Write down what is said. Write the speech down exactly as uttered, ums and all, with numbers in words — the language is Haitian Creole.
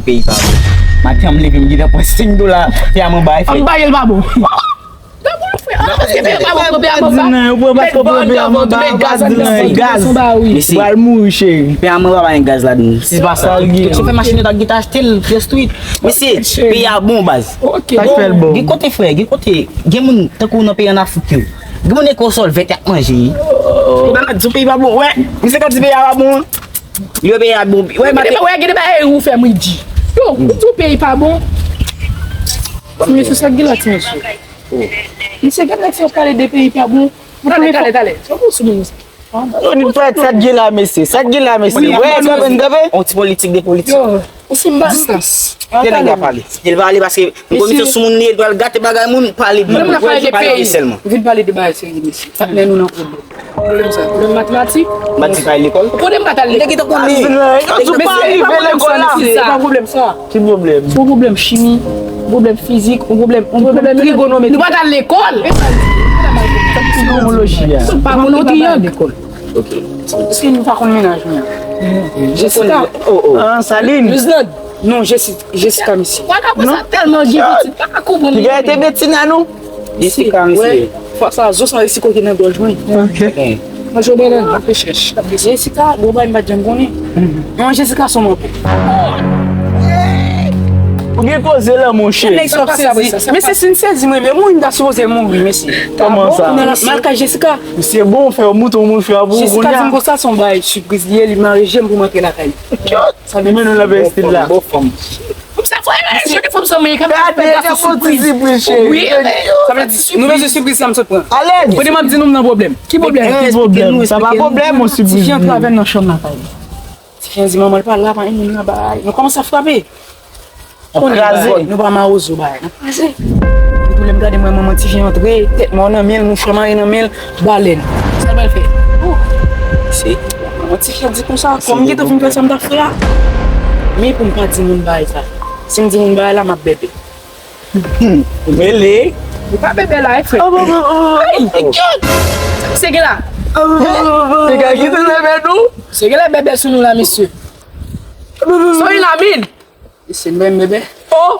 Peyi pa bon. Maten an m leve m gentan pran senk dola. Pè a mwen bay fè. An bay el pa bon. Nan pou nou fè. An paske peyi pa bon, pè a mwen bay. Di nan yo pran paske pran pè a mwen bay, pa di nan yo gaz. Mesye, pral mouri cheri. Pè a mwen pa bay gaz ladan. Se pa sa l gen. Chofè machin yo ta gentan achte l, pyès twit. Mesye, peyi a bon baz. Sa k fè l bon? Gen kote frè, gen kote, gen moun tankou nan peyi an Afrik yo. Gen moun ekosòl vèt y ap manje. Ou nan di peyi pa bon, wè. Misye ka di peyi a pa bon. Yo peyi a bon. Wè, maten. Wè, gen de bagay ou fè mwen di. Yo, ou di peyi pa bon. Mesye, sa gen la ti mesye. Misye gen nèg sa pale de peyi pa bon. Talè, talè, talè. Sa bon sou moun sa. Yo, ni frè, sa gen la mesye. Sa gen la mesye. Wè, kanpe, kanpe. On ti politik de politik. Yo, ou si m pa. Distans. Kite nèg la pale. Li pale paske m konn misye sou moun li, li pral gate bagay moun, pale byen. Mwen m pale de peyi sèlman. Vin pale de bagay serye mesye. Patnè nou nan pwoblèm. Pwoblèm sa. Pwoblèm matematik. Mati pa lekòl. Pwoblèm pa t al lekòl. Nèg ki te konn li. Yo tou pa rive lekòl la. Se pa pwoblèm sa. Ki pwoblèm? Se yon pwoblèm chimi, yon pwoblèm fizik, yon pwoblèm, yon pwoblèm trigonometri. Nou pa t al lekòl. Trigonometri a. Pa konn triang. Ok. Èske nou pa konn mennaj mwen an? Jessica. Oh, oh. Ah, Saline. Luznand. Non, Jessica, Jessica, mesye. Wè, ka sa tèlman gen pitit, pa ka konprann. Ki gade te Betina, non? Jessica, mesye. Fwa sa, zo sa resi kote nan gòj mwen. Ok. Mwen jwe bèlè, mwen fè chèch. Jessica, bon, bay, m pa t janm konnen. Non, Jessica, son manko. Ou gen koze la, monchè. Nèg sa ap sezi. Mesye, si n sezi mwen, men moun ta sipoze mouri, mesye. Kòman sa? Mal kay Jessica. Misye bon, fè yo moute yon moun frè pou ou kounye a. Jessica di m konsa se yon bagay sipriz li ye, li mare je m pou m antre lakay li. Sa vle di nou nan estil la. Bon fanm. Sa fè, je te fanm sa mwen ka fè gason sipriz. Wi, sa vle di nou bezwen sipriz sa m sot pran. Alèz. Kote m ap di nou m nan pwoblèm. Ki pwoblèm? Ki pwoblèm? Sa pa pwoblèm, yon sipriz. Ti fi antre avè m nan chanm lakay li. Ti fi an di manman l pa la, pa gen moun nan bay. Nou kòmanse ap frape. Ap kraze. Nou pa mawozo bay. N ap kraze. Epi lè m gade mwen manman ti fi antre, tèt mò nan men l, mouchwa mare nan men l, balèn. Sa l pral fè? Oh. Se manman ti fi an di konsa, kòm m gentan fin fè sa m t ap fè a. Men pou m pa di moun bagay sa. Si m di moun bagay la, m ap bèbè. Ou mele. Ou pa bèbè la, e frè. Ay, se gen la. Piga kite bèbè nou. Se gen la bèbè sou nou la, mesye. Soy la min. Se menm bebe. Oh!